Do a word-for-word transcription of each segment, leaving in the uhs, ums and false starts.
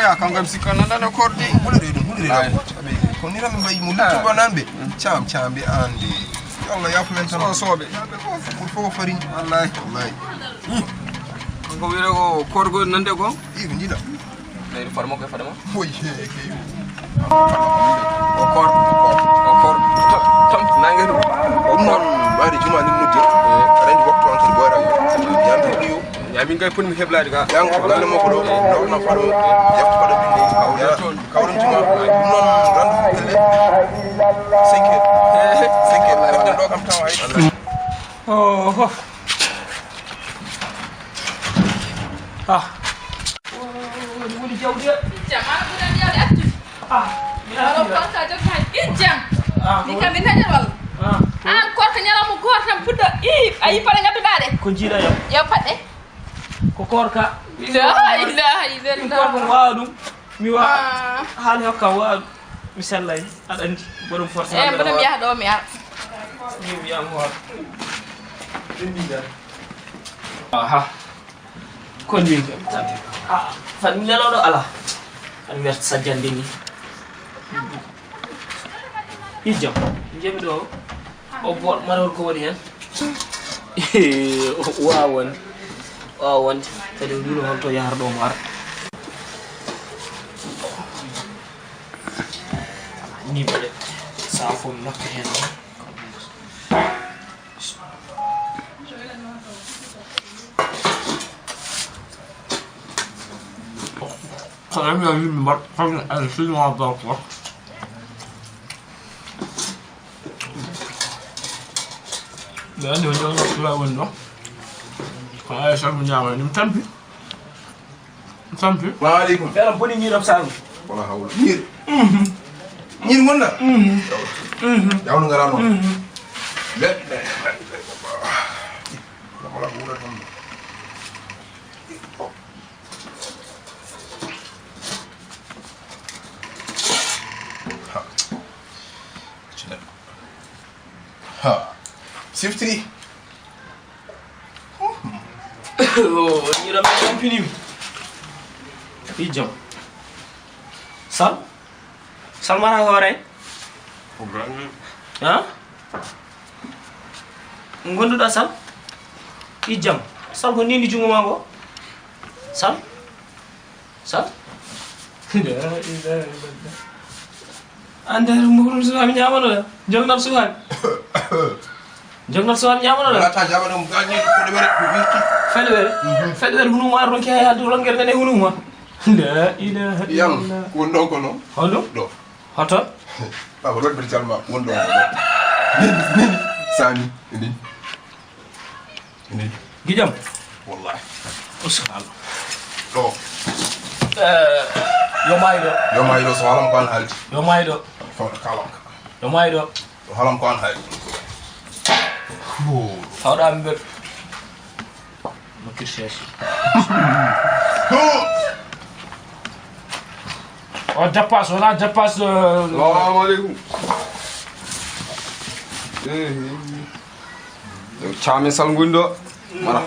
Ya, kam kam sikka nan ɗan e kordi. Ɓuri reedu, ɓuri reedu. Ay. Ko ni tan ɓe mbayi mo luttuɓe nan ɓe. Cam, cam ɓe ande. Yo Allah yaafo men tan. So, soɓe. Ko fof ko farin. Wallahi. Wallahi. Ko wiyde ko korgo nande ko? Ii, ko jiiɗa. Leydi fotmo koye fotmo. Oy, he, he. O koor, o koor, o koor. Tom, tom, nange ɗum. O koor. Ɗum noon, ɓayde juma ni noddi. Aɗa anndi waktu on kadi ɓooyata yo. Yamta ɗum yo. Ya min kay pun mi heblade ga. Yang ko galle makko ɗo, nawna faɗo, yafta faɗo binde, kawɗa, kawɗa juma. Ɗum noon, randu pelle. Cinq heures. Cinq heures. Feften ɗo kam tawa hay. Oh. Ah. Woni, woni jawdi e? Ijjam, ala ɓuran yawde accude. Ah, mi Ala arti. Koorka jogga hay ijjam. Ah, ni ko kam mi taƴa walla? Ah, ko An koorka ñalawma gooto tan puɗɗo. Ii, a yi paɗe ngadduɗaa ɗe? Ko jiiɗa yo? Yo paɗe. Ko koorka. La ilaha illallah. Ɗum koorka ko waawa ɗum. Mi waawa. Ah. Haali hokka waawa ɗum. Mi sellay. Aɗa anndi. Boɗum force. Eh, mboɗo mi yaha ɗo mi ara. Mi wiyama hoore. Ɗum mbiɗa. Aha. Ko ni? Ah, fan mi lelo ɗo ala. An werta sajjande ni. Ijjam. Jemi ɗo. O boɗ maror ko woni hen. Wawan. Wawan. Kadi o wino holto yahar ɗo mo ar. Ni ɓe safon nokke hen. Ko rewmi o yimɓe mbaɗ, kono aɗa sinno a ba ko. Ɓe anndi o jawno fula woni ɗo. Ko aɗa salmo ñaama ɗum tampi. Tampi. Wa alaikum. Feram boni ñiiram saaru. Wala hawla. Ñiir. Mhm. Ñiir ngonɗa? Mhm. Mhm. Jawno ngara noon. Mhm. Le. Wala wala tan. Ha. Ha. Siftiri. Oh, ñiiram mi tampinimi. Ijjam. Sal? Sal mara hoore? Ko grande. Ha? Ngonduɗa Sal? Ijjam. Sal ko nini jungo ma ko? Sal? Sal? La ilaha illallah. Ande ɗum ko ɗum suwami ñamano la. Jognar suwami. Jognar suwami ñamano la. Wala ta jama ɗum gañi ko ɗum wara ko wirti. Fedwere. Mhm. Fedwere hunuma ronki hay halde rongere nene hunuma. La ilaha illallah. Yam ko ɗon ko non. Hono? Ɗo. Hoto? Baba lodde calma won ɗo. Sani. Ni. Ni. Gijam. Wallahi. Usal. Ɗo. Eh, yo maayi ɗo. Yo maayi ɗo, so halam ko an haaldi. Yo maayi ɗo. Fawɗa kalam ka. Yo maayi ɗo. So halam ko an haaldi. Fawɗa mi ɓe. Mo kirsees. O jappas, wona jappas, eh, Salamu alaikum. Eh, eh. Caame salngundo. Mara.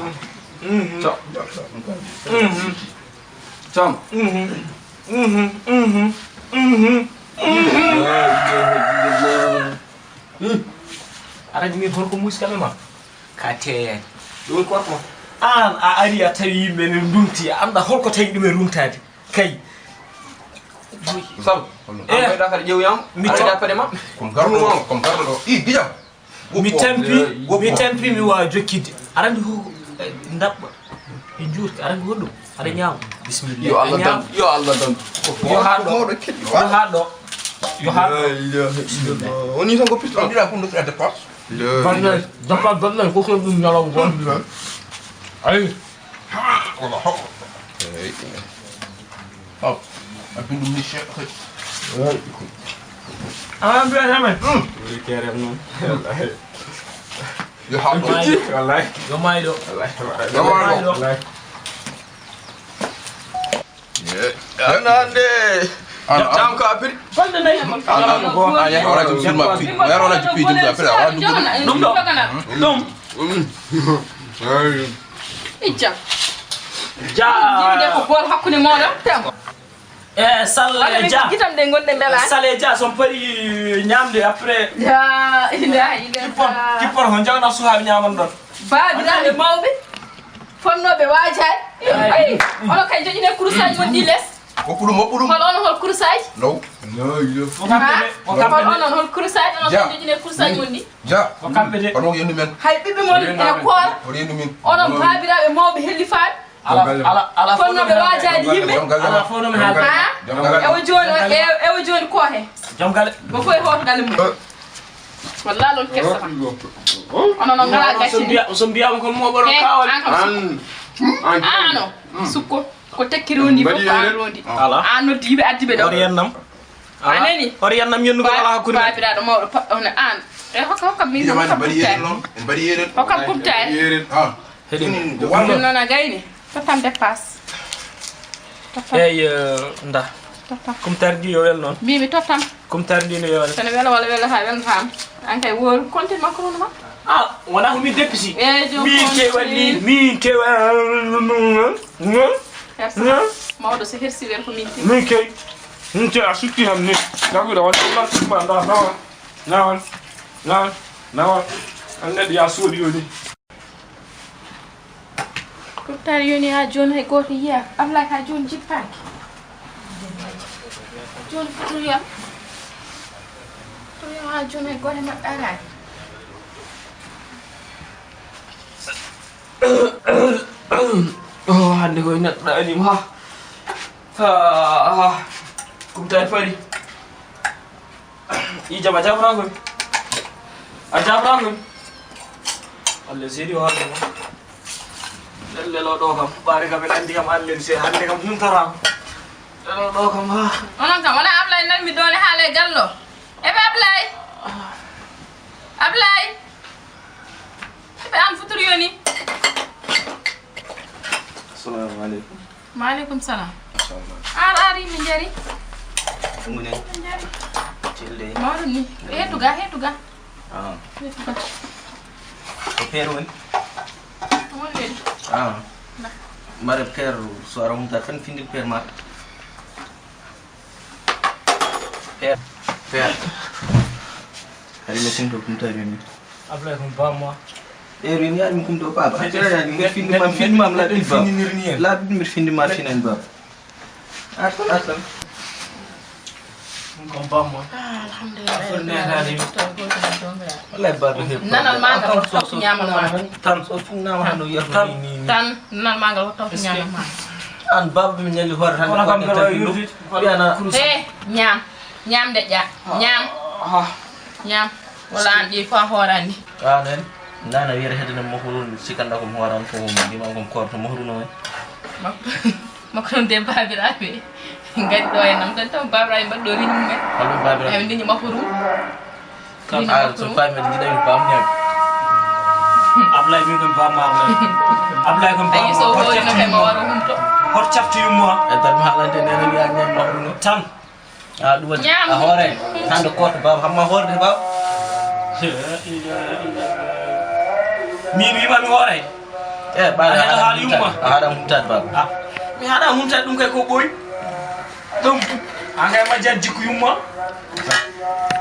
Mhm. Ca-, mhm. Cam. Mhm. Mhm. Mhm. Mhm. Mhm. La ilaha illallah. Hmm. Aɗa anndi min holko muusi kam e ma? Ka teeyaani. Ɗum ko ko an a ari a tawi yimɓe ne ndumti, a annda holko tawi ɗum e rumtaade. Kay. Sal, eh, an ɓeyɗa kadi ƴeew yam, mi aɗa to- ƴeew peɗe ma? Comme garɗo ɗo, comme garɗo ɗo. I, Gijam. Mi tampi, mi tampi, mi waawa jokkidde. Aɗa anndi ko, eh, ndaɓɓa. E juurki, aɗa anndi ko ɗum? Aɗa ñaama. Bismillah. Yo Allah dan, yo Allah dan. Yo haɗ ɗo. Yo haɗ ɗo. Yo haɗ ɗo. La ilaha illallah. Woni tan ko piste. Ɗiɗa ko ndokkira dépense. Bannan, dépense bannan ko ko ɗum ñalawma ko. Ay. Wala haw. Ay. Haw. A bindu mi cheikh. Ay. Ah, bien, bien. Woni kerem non. Yo haw. Wallahi. Yo maayi ɗo. Wallahi. Yo maayi ɗo. Wallahi. Annande. An, an. Jam ko a piri. Balɗe nayi. An, an. A yahi wala jom sulma pi. A yahi wala jom pi jom a piri. A wala jom. Ɗum ɗo. Ɗum. Ijja. Ja. Yimde ko bool hakkunde mooɗon. Tem. E Sale Dia. Gitam de gonɗe mbela. Sale Dia, son pari ñamde après. La ilaha illallah. Kippor, kippor, hon jawna suhaaɓe ñaman ɗon. Baabiraaɓe mawɓe, fonnooɓe waajaade. Ay, onon kay njoƴine kurusaaji mon ɗi les. Woɓɓu ɗum, woɓɓu ɗum. Hol onon hol kurusaaji? No. No, yo. Ko kamɓe de, ko kamɓe de. Hol onon hol kurusaaji, onon kay njoƴine kurusaaji mon ɗi. Ja. Ko kamɓe de. Onon yendu men. Hay ɓiɓɓe mon ene koora. Onon yendu min. Onon baabiraaɓe mawɓe hellifaaɓe. Ala, ala, ala. Fonnooɓe waajaade yimɓe. Ala fof no mi haalde. Ha? Ewo jooni, ewo, ewo jooni ko he? Joom galle. Ko fof e hoto galle mum. Wallaa ɗon kessa tan. Onon on ngalaa gacce ni. So mbiya, so mbiyama ko moɓoɗo kawal. An kam sukko. An o. Sukko. Ko tekki rondi fof ko an rondi. Ala. An noddi yimɓe addi ɓe ɗo. Hoto yennam. Ala. A nani? Hoto yennam yennugol ala hakkunde men. Baabiraaɗo mawɗo paɗɗo hono an. E hokka, hokka min, hokka mbaɗi yeren noon. En mbaɗi yeren. Hokka kumtaari. Yeren. Ha. Heɗin. Ɗum noon a gayni. Tottam dépasse. Tottam. Eey, eh, nda. Tottam. Kumtaari ndi yo wel noon. Mbimi tottam. Kumtaari ndi no yo wel. Kono wela wala wela ha welnatam. An kay wooru kontin makko hono ma. Ah, wona ko min depisi. Eey, joom min kontin. Kewa ni, min kewa. Hersa. Mawɗo so hersi wel ko min kewi. Min kewi. Min kewi a sutti ham ni. Daguɗo won ɗum lan ɗum ma nda nawal. Nawal. Nawal. Nawal. An ngaddi ya soodi yo ni. Kumtaari yoni haa jooni hay gooto yiyaaka. Ablaye haa jooni jippaaki. Jooni fotoyam. Fotoyam haa jooni hay gooto e maɓɓe araani. Oh, hannde koye neɗɗo ɗaaniima ha. Ha, ha. Kumtaari fari. I jam a jaɓataa koy. A jaɓataa koy. Allah seedi o haalde ma. Lelo ɗo kam, ɓaari kam en anndi kam Allah se hannde kam huntata. Lelo ɗo kam ha. Onon kam, wona Ablaye nanmi ɗo ne haala e gallo. Ebe Ablaye. Ablaye. Ebe an futur yoni. Assalamu alaikum. Maaleykum salaam. Machallah. Ar, ari, min njari. Ɗum ne? Min njari. Tilde. Mawɗum ni. Heetu ga, heetu ga. Ah. Heetu ga. Ko peer woni? Woni woni. Ah. Mare peer, so ara humta tan findin peer ma. Peer. Peer. Hari no kumto kumta mi. Ablaye ko bamma. E rin yaani mi kumto baba. Hajira yaani mi findi mam findi mam la bibba. La bibba mi findi ma finan baba. At at. Ko bamma. Ah, alhamdulillah. Afur ne hadi. Wallahi baba he. Nanal ma ngal so so nyama ma. Tan so fu nama hanu yafu ni. Tan nanal ma ngal to nyama ma. An baba mi nyali hor tan. Wala kam ko yurdi. Yana. Eh, nyam. Ñaam de ƴaa. Ñaam. Ah. Ñaam. Wala an ɗi fa hoorani. Anen. Nana wiyata hedde mo ko ɗum sikanda ko mo horan ko mo ndima ko korto mo horuno. Makko ɗum de babiraɓe. Ngadi ɗo e nam tan taw babiraɓe mbaɗɗo riñum men. Hol babiraɓe? Eɓe ndiñi makko ɗum. Kam. Ah, so faami mbiɗa yiɗa mi bamñaami. Ablaye min kam bamma Ablaye. Ablaye kam bamma. Ayi so wori no kay ma waro humto. Hot cafti yumma. E darmi haalante nene wiya ñaam makko ɗum. Tan. Ah, ɗum waɗi a hoore. Hannde koto baba, hamma hoorde baba. Min wima mi hoore. Eh, ɓaade a haɗa humtade baba. Ah, mi haɗa humtade ɗum kay ko ɓooyi. Ɗum an kay ma jan jikku yumma.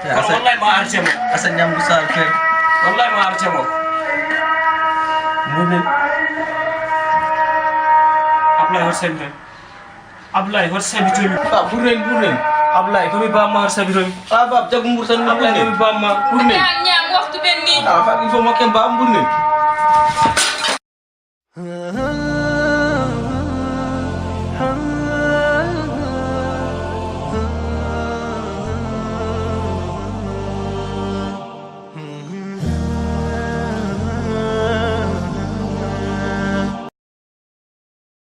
Kono wallahi ma arte mo. Asa ñamdu sar fe. Wallahi ma arte mo. Mune. Ablaye hot sembe. Ablaye, hot sabitomi. Ba, burnen, burnen. Ablaye, komi bamma hot sabitomi. Ah, bab, jagu mbur tan. Ablaye, komi bamma burnen. Ñaam, ñaam, waftu ɓenni. Ah, fa, il faut mokken bam burnen.